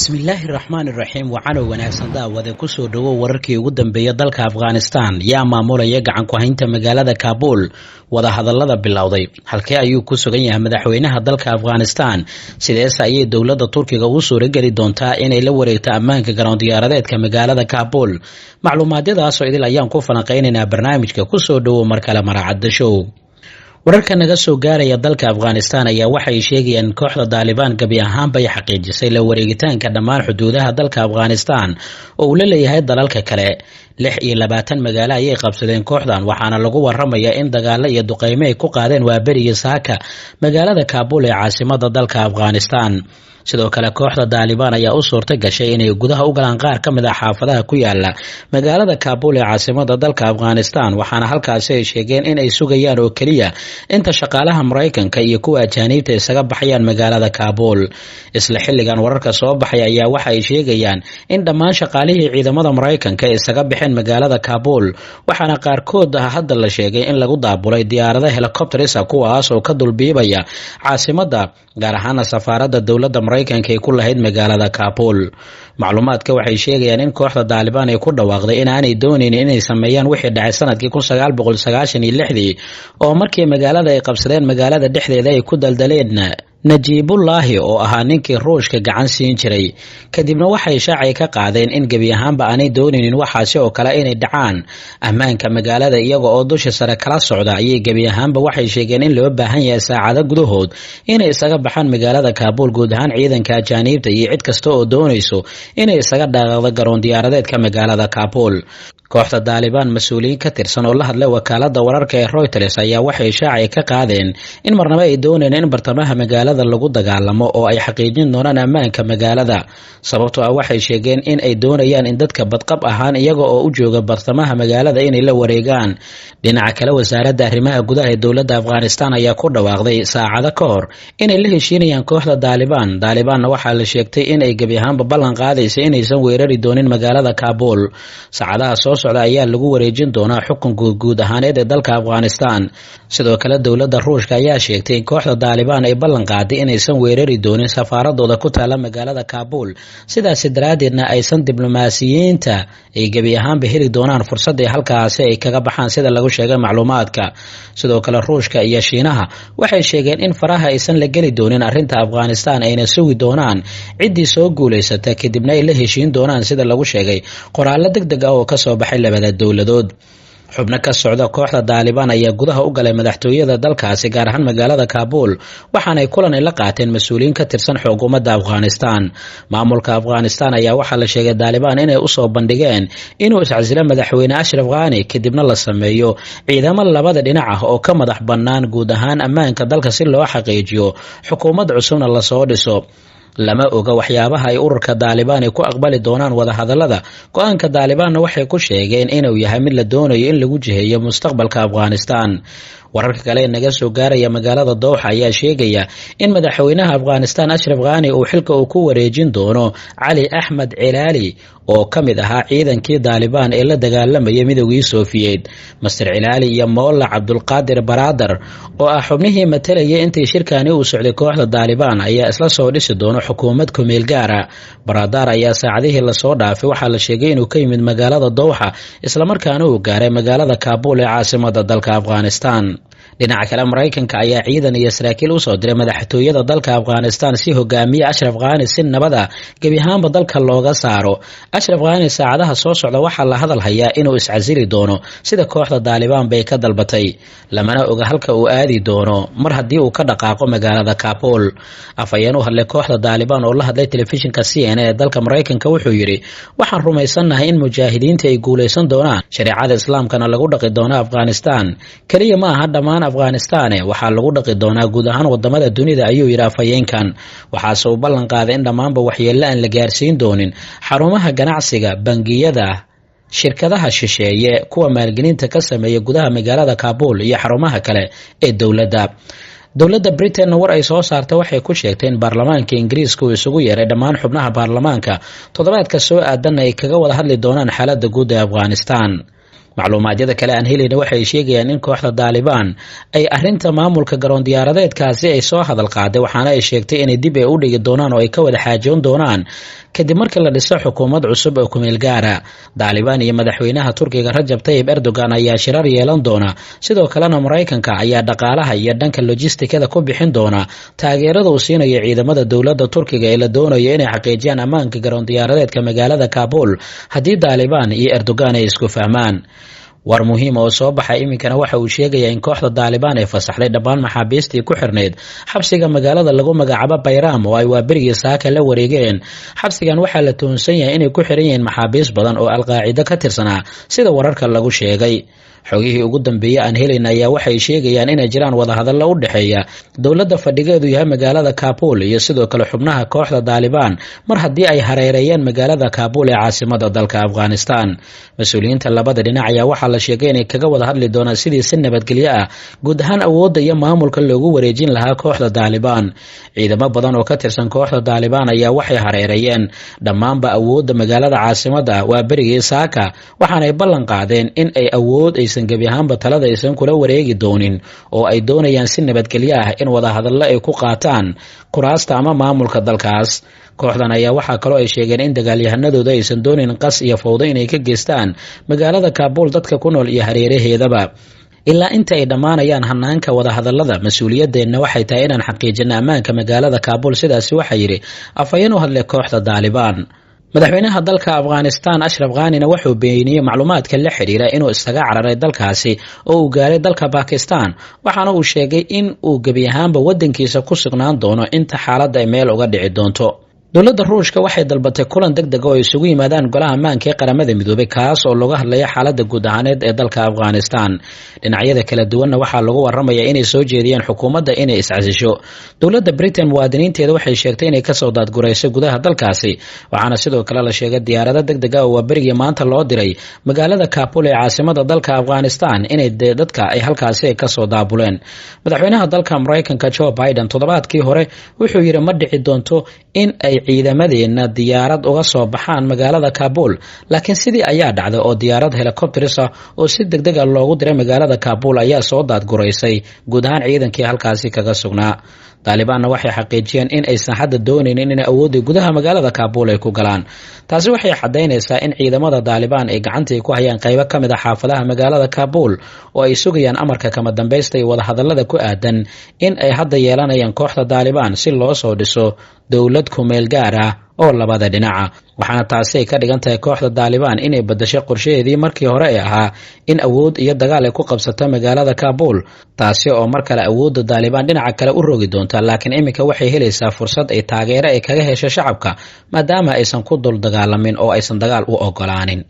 Bismillaahi raxmaani raxiim. Wacanow wanaagsan daawade, kusoo dhowow wararkii ugu dambeeya dalka Afghanistan. Yaa maamulaya gacan ku-haynta magaalada Kaabul? Wadahadalada bilowday, halkee ayuu ku sugan yahay madaxweynaha dalka Afghanistan? Sideese ayay dowladda Turkiga u suurageli doontaa inay la wareegto ammaanka garoon diyaaradeedka magaalada Kaabul? Macluumaadyadaasoo idil ayaan ku falanqeynaynaa barnaamijka. Kusoo dhowow mar kale Maraacadda Show. Wararka naga soo gaaraya dalka Afghanistan ayaa waxay sheegayaan in kooxda Daalibaan gabi ahaanbay xaqiijisay la wareegitaanka dhammaan xuduudaha dalka Afghanistan oo uu la leeyahay dalalka kale. 26 magaalo ayay qabsadeen kooxdan, waxaana lagu waramayaa in dagaalo iyo duqeymo ay ku qaadeen waaberigii saaka magaalada Kaabul ee caasimada dalka Afghanistan. Sidoo kale, kooxda Daalibaan ayaa u suurta gashay inay gudaha u galaan qaar ka mid ah xaafadaha ku yaala magaalada Kaabul ee caasimada dalka Afghanistan, waxaana halkaasi ay sheegeen in ay sugayaan oo keliya inta shaqaalaha Maraykanka iyo kuwa ajaaniibta isaga baxayaan magaalada Kaabul. Isla xilligan, wararka soo baxay ayaa waxa ay sheegayaan in dhammaan shaqaalihii ciidamada Maraykanka ay isaga baxeen magaalada Kaabul, waxaana qaarkood ah hadda la sheegay in lagu daabulay diyaarada helicopters, kuwaas oo ka dulbiibaya caasimada, gaar ahaana safaaradda dowladda Maraykanka ay ku lahayd magaalada Kaabul. Macluumaadka waxay sheegayaan in kooxda Daalibaan ay ku dhawaaqday inaanay doonayn inay sameeyaan wixii dhacay sanadkii 1996-dii, oo markii magaalada ay qabsadeen magaalada dhexdeeda ay ku daldaleen Najiibullaahi oo ahaa ninkii Ruushka gacan siin jiray. Kadibna waxay shaacay ka qaadeen in gebi ahaanba aanay doonaynin waxaasi oo kale inay dhacaan. Ammaanka magaalada iyaga oo dusha sare kala socda ayay gebi ahaanba waxay sheegeen in loo baahan yahay saacado gudahood inay isaga baxaan magaalada Kaabuul guud ahaan ciidanka ajaaniibta iyo cid kasta oo doonayso inay isaga dhaqaaqdo garoon diyaaradeedka magaalada Kaabuul. Kooxda Daalibaan mas-uuliyiin ka tirsan oo la hadlay wakaalada wararka ee Reuters ayaa waxay shaacay ka qaadeen in marnabo ay dooneen in bartamaha magaalada lagu dagaalamo oo ay xaqiijin doonaan ammaanka magaalada, sababtoo ah waxay sheegeen in ay doonayaan in dadka badqab ahaan iyaga oo u jooga bartamaha magaalada inay la wareegaan. Dhinaca kale, wasaaradda arrimaha gudaha ee dowladda Afghanistan ayaa ku dhawaaqday saacado ka hor inay la heshiinayaan kooxda Daalibaan. Daalibaanna waxaa la sheegtay in ay gebi ahaanba ballan qaadaysa inaysan weerari doonin magaalada Kaabul. Saacadaha soo socda ayaa lagu wareejin doonaa xukun guud ahaaneed ee dalka Afghanistan. Sidoo kale, dowladda Ruushka ayaa sheegtay in kooxda Daalibaan ay ballan qaaday inaysan weerari doonin safaaradooda ku taala magaalada Kaabul, sidaasi daraaddeedna aysan diblomaasiyiinta ay gebi ahaanba heli doonaan fursadii halkaasi ay kaga baxaan, sida lagu sheegay macluumaadka. Sidoo kale, Ruushka iyo Shiinaha waxay sheegeen in faraha aysan la geli doonin arrinta Afghanistan, ayna sugi doonaan ciddii soo guulaysata, kadibna ay la heshiin doonaan, sida lagu sheegay qoraallo deg deg ah oo kasoo baxay labada dowladood. Xubno ka socda kooxda Daalibaan ayaa gudaha u galay madaxtooyada dalkaasi, gaar ahaan magaalada Kaabul, waxaanay kulan ay la qaateen mas-uuliyiin ka tirsan xukuumadda Afghanistan. Maamulka Afghanistan ayaa waxaa la sheegay Daalibaan inay usoo bandhigeen inuu iscasilo madaxweyne Ashraf Khani, kadibna la sameeyo ciidamo labada dhinac ah oo ka madax bannaan guud ahaan ammaanka dalka si loo xaqiijiyo, xukuumad cusubna lasoo dhiso. Lama oga waxyaabaha ay ururka Daalibaan ay ku aqbali doonaan wadahadalada. Go-aanka Daalibaanna waxay ku sheegeen inuu yahay mid la doonayo in lagu jiheeyo mustaqbalka Afghanistan. Wararka kale ee naga soo gaaraya magaalada Dowxa ayaa sheegaya in madaxweynaha Afghanistan Ashraf Khani uu xilka uu ku wareejin doono Cali Axmed Cilaali oo ka mid ahaa ciidankii Daalibaan ee la dagaalamayay Midoogii Soofiyeed. Master Cilaali iyo Moolla Cabdulqaadir Baraadar oo ah xubnihii matalayay intii shirkani uu socday kooxda Daalibaan ayaa isla soo dhisi doono xukuumad kumeel gaara. Baraadar ayaa saacadihii lasoo dhaafay waxaa la sheegay inuu ka yimid magaalada Dowxa, islamarkaana uu gaaray magaalada Kaabul ee caasimada dalka Afghanistan. Dhinaca kale, Maraykanka ayaa ciidan iyo saraakiil usoo diray madaxtooyada dalka Afghanistan si hogaamiye Ashraf Khani si nabada gebi ahaanba dalka looga saaro. Ashraf Khani saacadaha soo socda waxaa la hadal hayaa inuu iscasili doono, sida kooxda Daalibaan bay ka dalbatay, lamana oga halka uu aadi doono mar haddii uu ka dhaqaaqo magaalada Kaabul. Afhayeen u hadlay kooxda Daalibaan oo la hadlay telefishinka CNN ee dalka Maraykanka wuxuu yidhi: "Waxaan rumaysannahay in mujaahidiinta ay guulaysan doonaan, shareecada Islaamkana lagu dhaqi doono Afghanistan. Keliya ma aha dhammaan Afghanistane, waxaa lagu dhaqi doonaa guud ahaan wadamada dunida," ayuu yidhi afhayeenkan. Waxaase uu ballan qaaday in dhammaanba waxyeello aan la gaarsiin doonin xarumaha ganacsiga, bangiyada, shirkadaha shisheeye, kuwa maalgelinta ka sameeya gudaha magaalada Kaabul iyo xarumaha kale ee dowladda. Dowladda Britain war ay soo saartay waxay ku sheegtay in baarlamaanka Ingiriiska uu isugu yeeray dhammaan xubnaha baarlamaanka, toddobaadka soo aadanna ay kaga wada hadli doonaan xaaladda guud ee Afghanistan. Macluumaadyada kale aan helayna waxay sheegayaan in kooxda Daalibaan ay arinta maamulka garoon diyaaradeedkaasi ay soo hadal qaaday, waxaana ay sheegtay inay dib ay u dhigi doonaan oo ay ka wada xaajoon doonaan kadib markii la dhiso xukuumad cusub oo kumeel gaara. Daalibaan iyo madaxweynaha Turkiga Rajab Tayyib Erdogan ayaa shirar yeelan doona, sidoo kalena Maraykanka ayaa dhaqaalaha iyo dhanka lojistikada ku bixin doona taageerada uu siinayo ciidamada dowladda Turkiga ee la doonayo inay xaqiijiyaan ammaanka garoon diyaaradeedka magaalada Kaabul haddii Daalibaan iyo Erdogan ay isku fahmaan. War muhiima oo soo baxay iminkana waxa uu sheegayaa in kooxda Daalibaan ay fasaxday dhammaan maxaabiistii ku xirnayd xabsiga magaalada lagu magacaabo Bayraam oo ay waaberigii saaka la wareegeen. Xabsigan waxaa la tuhunsan yahay inay ku xiran yihiin maxaabiis badan oo Alqaacido ka tirsanaa, sida wararka lagu sheegay. Xogihii ugu dambeeyey aan helayna ayaa waxay sheegayaan inay jiraan wadahadallo u dhexeeya dowladda fadhigeedu yahay magaalada Kaabul iyo sidoo kale xubnaha kooxda Daalibaan mar haddii ay hareereeyeen magaalada Kaabul ee caasimada dalka Afghanistan. Mas-uuliyiinta labada dhinac ayaa waxaa la sheegay inay kaga wada hadli doonaan sidii si nabadgelyo ah guud ahaan awoodda iyo maamulka loogu wareejin lahaa kooxda Daalibaan. Ciidamo badan oo ka tirsan kooxda Daalibaan ayaa waxay hareereeyeen dhammaanba awoodda magaalada caasimada waa berigii saaka, waxaanay ballan qaadeen in ay awood aysan gebi ahaanba talada aysan kula wareegi doonin oo ay doonayaan si nabadgelyo ah in wadahadallo ay ku qaataan kuraasta ama maamulka dalkaas. Kooxdan ayaa waxaa kaloo ay sheegeen in dagaalyahanadooda aysan doonayn qas iyo fowdo inay ka geystaan magaalada Kaabul dadka ku nool iyo hareeraheedaba ilaa inta ay dhammaanayaan hanaanka wadahadalada. Mas-uuliyadeenna waxay tahay inaan xaqiijino ammaanka magaalada Kaabul, sidaasi waxaa yidhi afhayeen u hadlay kooxda Daalibaan. Madaxweynaha dalka Afghanistan Ashraf Ghanina wuxuu beeniyey macluumaadka la xiriira inuu isaga cararay dalkaasi oo uu gaaray dalka Bakistan, waxaana uu sheegay in uu gebi ahaanba wadankiisa ku sugnaan doono inta xaaladda ay meel uga dhici doonto. Dowladda Ruushka waxay dalbatay kulan deg deg oo ay isugu yimaadaan golaha ammaanka ee Qaramada Midoobay, kaas oo looga hadlaya xaaladda guud ahaaneed ee dalka Afghanistan. Dhinacyada kala duwanna waxaa lagu waramayaa inay soo jeediyeen xukuumadda inay iscasisho. Dowladda Britain muwaadiniinteeda waxay sheegtay inay kasoo daadgurayso gudaha dalkaasi, waxaana sidoo kale la sheegay diyaarado deg deg ah oo waa berigii maanta loo diray magaalada Kabul ee caasimada dalka Afghanistan inay dadka ay halkaasi kasoo daabuleen. Madaxweynaha dalka Maraykanka Joe Biden toddobaadkii hore wuxuu yidhi ma dhici doonto in ay ciidamadeena diyaarad uga soo baxaan magaalada Kaabul, laakiin sidii ayaa dhacday oo diyaarad helicopters ah oo si deg deg ah loogu diray magaalada Kaabul ayaa soo daadguraysay guud ahaan ciidankii halkaasi kaga sugnaa. Daalibaanna waxay xaqiijiyeen in aysan hadda doonaynin inay awoodda gudaha magaalada Kaabul ay ku galaan. Taasi waxay caddaynaysaa in ciidamada Daalibaan ay gacantii ku hayaan qaybo ka mid a xaafadaha magaalada Kaabul oo ay sugayaan amarka kama dambaysta iyo wadahadallada ku aadan in ay hadda yeelanayaan kooxda Daalibaan si loo soo dhiso dowlad kumeel gaar ah oo labada dhinaca. Waxaana taasi ay ka dhigan tahay kooxda Daalibaan inay badashay qorshaheedii markii hore ee ahaa in awood iyo dagaal ay ku qabsato magaalada Kaabul, taasi oo mar kale awoodda Daalibaan dhinaca kale u rogi doonta, laakiin iminka waxay helaysaa fursad ay taageero ay kaga hesho shacabka maadaama aysan ku dul dagaalamin oo aysan dagaal u ogolaanin.